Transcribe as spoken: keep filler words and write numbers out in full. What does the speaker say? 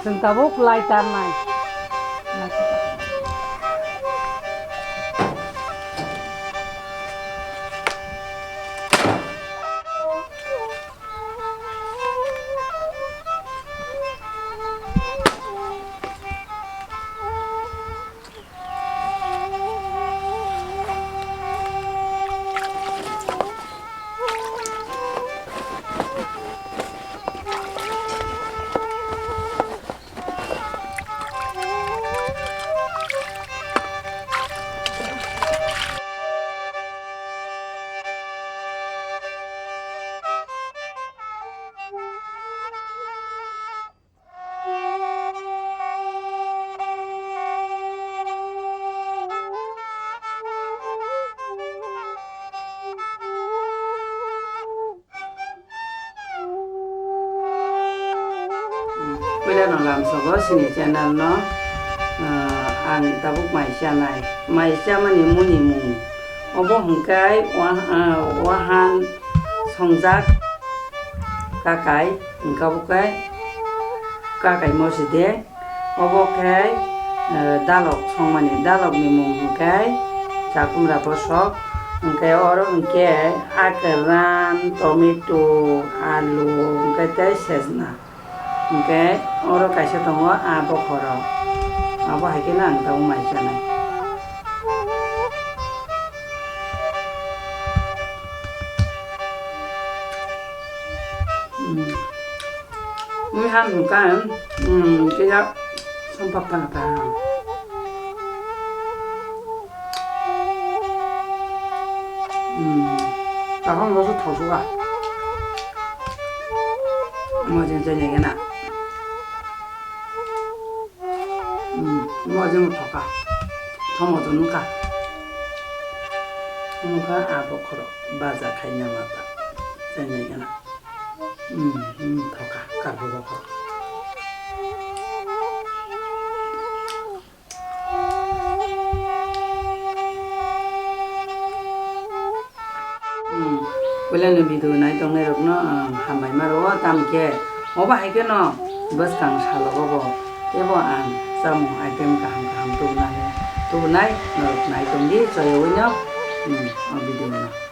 Chwng tabuk lai tarnai. Puila no lamsogo sini channel no, ah, ang tabuk mai chanai. Mai chamani muni mung. Obo hwnkhe wa-, ah, wahan songjak kakai, hwnkhe obo khe kakai mosi de. Obo khe, eh, dalok songmani, dalokni mung hwnkhe chakumra bosok, hwnkhe oro hwnkhe akeran, tomato, alu, hwnkhe tei sejna. Hwnkhe oro kaisa tongo, a bokhorok. Abo hai kheno ang tabuk mai chanai. Hmm. Mui han hwnkha, hmm, kaya sompak phano ta. Hmm. Takham loso thoswa. Mo jeng jeng ya na. Hmm. Mo jeng thoka. Thomo jeng ka. Mo ka abo khoro baja khaina mata. Jeng jeng ya na. Hmm, hmm, thoka, karbo bokho. Hmm, puilani video nai tongnai rokno, ah, hambai ma rwo, tamo khe obo hai kheno bwskang salogo bo teibo ang chamung item kaham kaham tubunani, tubunai norok nai tongdi choyaui no, hmm, o video no.